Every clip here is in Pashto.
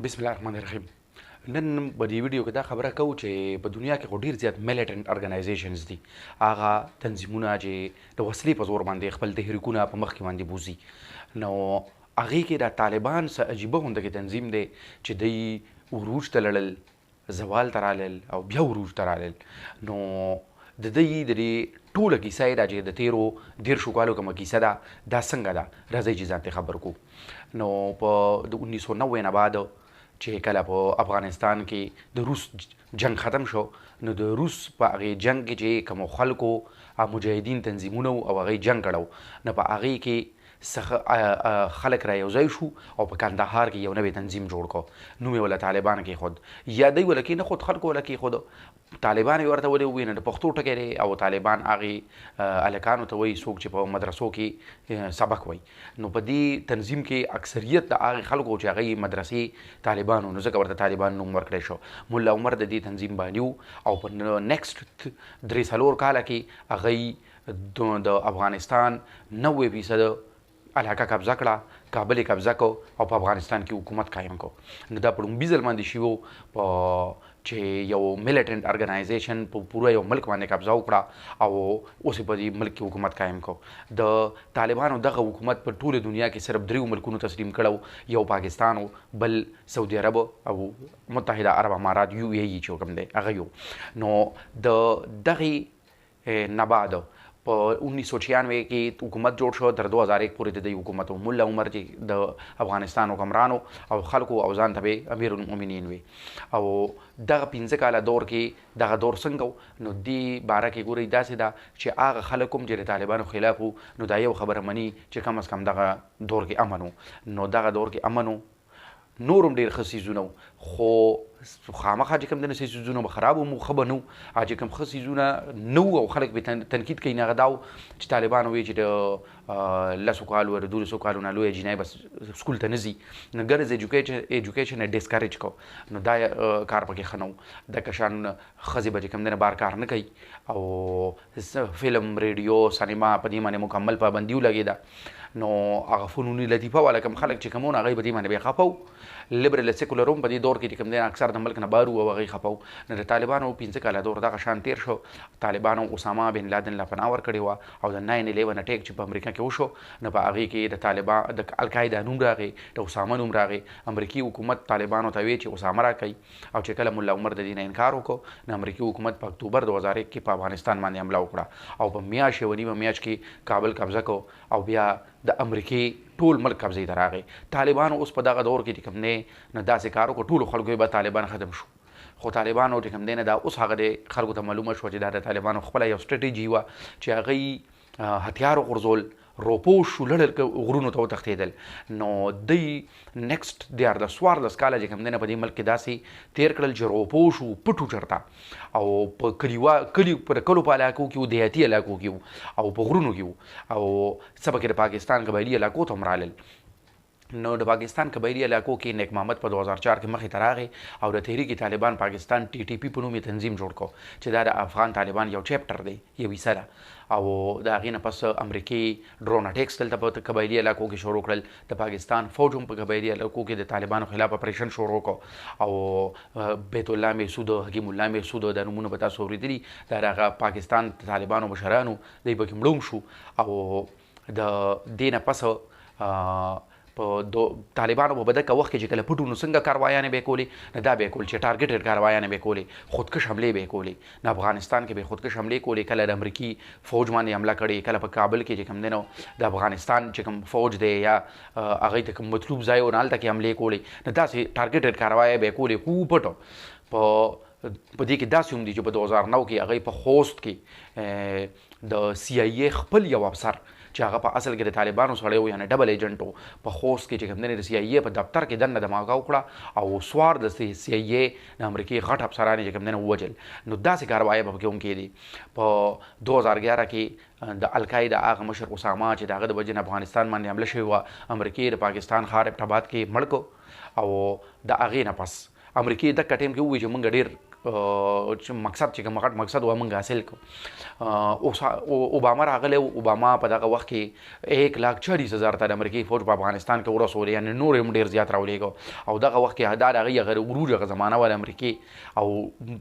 بسم الله الرحمن الرحیم. نن په دې ویډیو کې دا خبره کوو چې په دنیا کې خو ډیر زیات militant organizations دي، هغه تنظیمونه چې د وسلې په زور باندې خپل تحریکونه په مخ کې باندې بوځي. نو هغې کې دا طالبان څه عجیبه غونده کې تنظیم دی چې دوی عروج ته لړل، زوال ته رالل او بیا عروج ته رالل. نو د دوی د دې ټوله کیسه یې ده چې د تېرو 30 کالو کومه کیسه ده دا څنګه ده، راځئ چې ځان ته خبر کړو. نو په د 1990 نه بعد چې کله په افغانستان کې د روس جنگ ختم شو، نو د روس په هغې جنگ کې چې کومو خلکو مجاهدین تنظیمونه وو او هغې جنگ کړی، نو په هغې کې څخه خلک را یو ځای شو او په کندهار کې یو نوی تنظیم جوړ کړ، نوم یې وله طالبان کېښود، یا دوی وله کېنښود، خلکو وله کېښود، طالبان یې ورته ولې وویل، د پښتو ټکی دی او طالبان هغې هلکانو ته وایي څوک چې په مدرسو کې سبق وایي. نو په دې تنظیم کې اکثریت د هغې خلکو چې هغه یې مدرسې طالبان وو، نو ځکه ورته طالبان نوم ورکړی شو. ملا عمر د دې تنظیم باني و او په next 3-4 کاله کې هغوی د افغانستان 90% علاقه قبضه کړه، کابل یې قبضه کړ او په افغانستان کې حکومت قایم کړ. نو دا په لومړي ځل باندې شوي وو په چې یو militant organization په پوره یو ملک باندې قبضه وکړه او اوس یې په دې ملک کې حکومت قایم کړ. د طالبانو دغه حکومت په ټوله دنیا کې صرف 3 ملکونو تسلیم کړی، یو پاکستان و، بل سعودي عرب او متحده عرب امارات یو ای چې کوم دی هغه یو. نو د دغې نه بعد په 1996 کې حکومت جوړ شو، تر 2001 پورې د دوی حکومت و. ملا عمر چې د افغانستان حکمران و او خلکو او ځان ته به امیر المؤمنین وي. او دغه 5 کاله دور کې دغه دور څنګه و، نو دې باره کې ګورئ داسې ده چې هغه خلک هم چې د طالبانو خلاف وو، نو دا یو خبره مني چې کم از کم دغه دور کې امن و. نو دغه دور کې امن و، نور هم ډېر ښه څیزونه وو، خو خامخا چې کوم دی نو څه څیزونه به خراب هم وو، ښه به نه وو. هغه چې کوم ښه څیزونه نه وو او خلک پرې تنقید کوي، نو هغه دا و چې طالبانو ویل چې د 10 کالو د 12 کالو نه لویه جینۍ به سکول ته نه ځي، نو girls education یې discourage کړ. نو دا کار پکې ښه نه و. د کشان ښځې به چې کوم دی نه بار کار نه کوي او فلم، ریډیو، سینما په دې باندې مکمل پابندي ولګېده. نو هغه فنوني لطیفه والا کوم خلک چې کوم وو، نو هغوی په دې باندې بیا خفه وو. liberal secular هم په دې دور کې چې کوم دی اکثر د ملک نه بهر وو او هغوی خفه وو. نو د طالبانو 5 کاله دور دغه شان تېر شو. طالبانو اسامه بن لادن له پناه ورکړې وه او د 9/11 attack چې په امریکا کې وشو، نو په هغې کې د طالبان د القاعده نوم راغی، د اسامه نوم راغی. امریکي حکومت طالبانو ته ویل چې اسامه راکړئ، او چې کله ملا عمر د دې نه انکار وکړ، نو امریکي حکومت په اکتوبر 2001 کې په افغانستان باندې حمله وکړه او په میاشت یوه نیمه میاشت کې کابل قبضه کړ او بیا د امریکې ټول ملک قبضې ته راغی. طالبانو اوس په دغه دور کې چې کوم دی نو داسې کار وکړ، ټولو خلکو یې به طالبان ختم شو. خو طالبانو چې کوم دی نه دا اوس هغه دی خلکو ته معلومه شوه چې دا د طالبانو خپله یو سټراټیژي وه چې هغوی هتیار وغورځول، روپوش شو، لړل غرونو ته وتښتېدل. نو دوی next 13-14 کاله چې کوم دی نه په دې ملک کې داسې تېر کړل چې روپوش وو، پټ وو چېرته او په کلي پر کلو په علاقو کې وو، دیهاتي علاقو کې وو او په غرونو کې وو او څه پکې د پاکستان قبایلي علاقو ته هم رالل. نو د پاکستان قبایلي علاقو کې نیک محمد په 2004 کې مخې ته راغی او د تحریک طالبان پاکستان ټي ټي پي په نوم یې تنظیم جوړ کړ چې دا د افغان طالبان یو chapter دی، یو حصه ده. او د هغې نه پس امریکې drone attacks دلته په قبایلي علاقو کې شروع کړل. د پاکستان فوج هم په قبایلي علاقو کې د طالبانو خلاف اپریشن شروع کړ او بیت الله محسود، حکیم الله محسود، دا نومونه به تاسو اورېدلي، دا د هغه پاکستان طالبانو مشرانو دوی پکې مړه هم شو. او د دې نه پس په طالبانو په دغه وخت کې چې کله پټو نو څنګه کاروایانې به یې کولې، نو دا به یې کول چې targeted کاروایانې به یې کولې، خودکش حملې به یې کولې. نو افغانستان کې به یې خودکش حملې کولې، کله د امریکي فوج باندې حمله کړې، کله په کابل کې چې کوم دی نو د افغانستان چې کوم فوج دی یا هغوی ته کوم مطلوب ځای و، نو هلته کې حملې کولې. نو داسې targeted کاروایې به یې کولې، خو پټو. په دې کې داسې هم دي چې په 2009 کې هغوی په خوست کې د سي آی ای خپل یو افسر چې هغه په اصل کې د طالبانو سړی و، یعنې double agent و، په خوست کې چې کوم دی د سي آی ای په دفتر کې دننه دماغه وکړه او 14 سي آی ای د امریکې غټ افسران یې چې کوم دی نه ووژل. نو داسې کاروایۍ به پکې هم کېدې. په 2011 کې د القاعده هغه مشر اسامه چې د هغه د وجې نه افغانستان باندې حمله شوې وه، امریکې د پاکستان ښار ایبټ آباد کې مړ کړ. او د هغې نه پس امریکې دقه ټایم کې وویل چې موږ ډېر چې مقصد چې کوم غټ مقصد و موږ حاصل کو. اوس اوباما راغلی و، اوباما په دغه وخت کې 1,40,000 ته د امریکې فوج په افغانستان کې ورسول، یعنې نور یې هم ډېر زیات راولېږه. او دغه وخت کې دا د هغې هغه عروج هغه زمانه وه د امریکې، او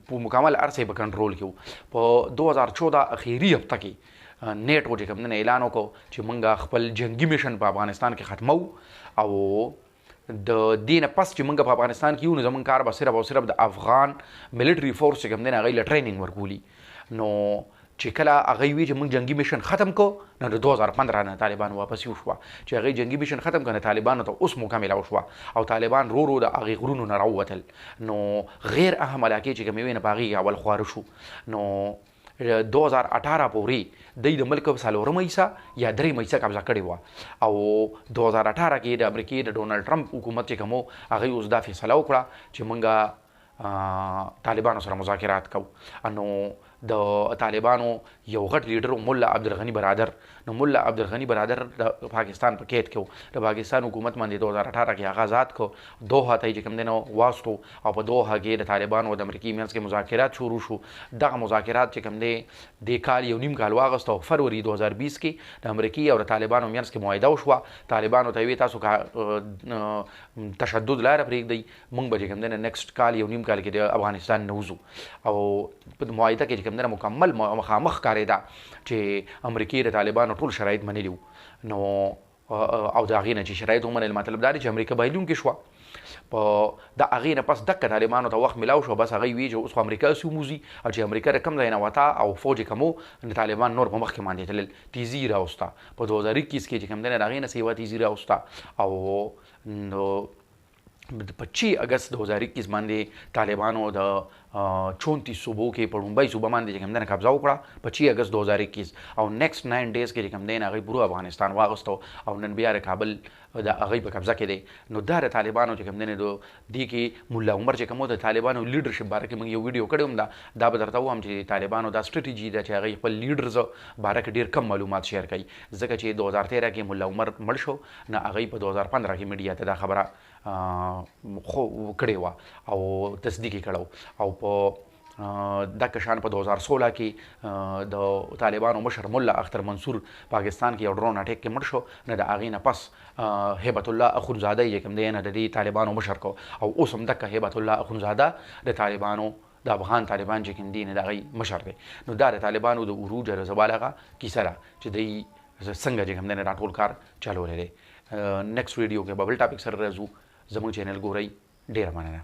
په مکمل هر څه یې په کنټرول کې و. په 2014 اخیري هفته کې نیټو چې کوم دی اعلان وکړو چې موږ خپل جنګي میشن په افغانستان کې ختمو، او د دې نه پس چې موږ په افغانستان کې یو نو زموږ کار به صرف او صرف د افغان ملټري فورس چې کوم دی هغې له ټریننګ ورکولي. نو چې کله هغوی وی چې موږ جنګي میشن ختم کړو، نو د 2015 نه طالبان واپس وشوه. چې هغوی جنګي میشن ختم کړ، نو طالبانو ته اوس موقع میلاو شوه او طالبان رو رو د هغې غرونو نه راووتل. نو غیر اهم علاقې چې کومې وې نو په هغې کې اول خواره شو. نو 2018 پورې دوی د ملک په څلورمه حصه یا درېیمه حصه قبضه کړې وه. او 2018 کې د امریکې د ډونالډ ټرمپ حکومت چې کوم و، هغوی اوس دا فیصله وکړه چې موږ طالبانو سره مذاکرات کوو. نو د طالبانو یو غټ لیډر و ملا عبدالغني برادر. نو ملا عبدالغني برادر د پاکستان په قید کې و. د پاکستان حکومت باندې 2018 کې هغه آزاد کړ، دوحه ته یې چې کوم دی نو واستو، او په دوحه کې د طالبانو او د امریکې منځ کې مذاکرات شروع شو. دغه مذاکرات چې کوم دی دې کال یو نیم کال واغست، او فروری 2020 کې د امریکې او د طالبانو منځ کې معاهده وشوه. طالبانو ته یې وی تاسو که تشدد لاره پرېږدئ، موږ به چې کوم دی نو نیکسټ کال یو نیم کال کې د افغانستان نه وځو. او په معاهده کې چې کوم دی نو مکمل مخامخ ښکارېده چې امریکې د طالبانو ټول شرایط منلي وو. نو او د هغې نه چې شرایط ومنل، مطلب دا دی چې امریکا بایلونکې شوه. په د هغې نه پس دکه طالبانو ته وخت میلاو شو، بس هغوی وی چې اوس خو امریکا هسې وموځي، او چې امریکا د کوم ځای نه وته او فوج یې کم و، نو طالبان نور په مخکې باندې تلل، تیزي یې راوسته. په 2021 کې چې کوم دی نه د هغې نه سیوا تیزي راوسته، او نو په 6 اګست 2021 باندې طالبانو د 34 صوبو کې په لومبۍ صوبه باندې چې کوم دی نه قبضه وکړه په 6 اګست 2021، او نیکسټ 9 ډیز کې چې کوم دی نه هغوی پوره افغانستان واغستو، او نن بیا د کابل د هغوی په قبضه کې دی. نو دا د طالبانو چې کوم دی نه د دې کې ملا عمر چې کوم و د طالبانو لیډرشپ باره کې موږ یو ویډیو کړې هم ده، دا به درته ووایم چې طالبانو دا سټریټیجي ده چې هغوی خپل لیډرز باره کې ډېر کم معلومات شیر کوي، ځکه چې 2013 کې ملا عمر مړ شو، نو هغوی په 2015 کې میډیا ته دا خبره خو کړې وه او تصدیق یې کړی و. او په دغه شان په 2016 کې د طالبانو مشر ملا اختر منصور پاکستان کې یو ډرون اټیک کې مړ شو، نو د هغې نه پس هیبت الله اخوندزاده یې کوم دی نه د دې طالبانو مشر کو، او اوس هم دغه هیبت الله اخوندزاده د طالبانو د افغان طالبان چې کوم دی نه د هغې مشر دی. نو دا د طالبانو د عروج او زوال هغه کیسه ده چې دوی څنګه چې کوم دی نه دا ټول کار چلولی دی. نیکسټ ویډیو کې به بل ټاپک سره راځو. زموږ چینل ګورئ. ډېره مننه.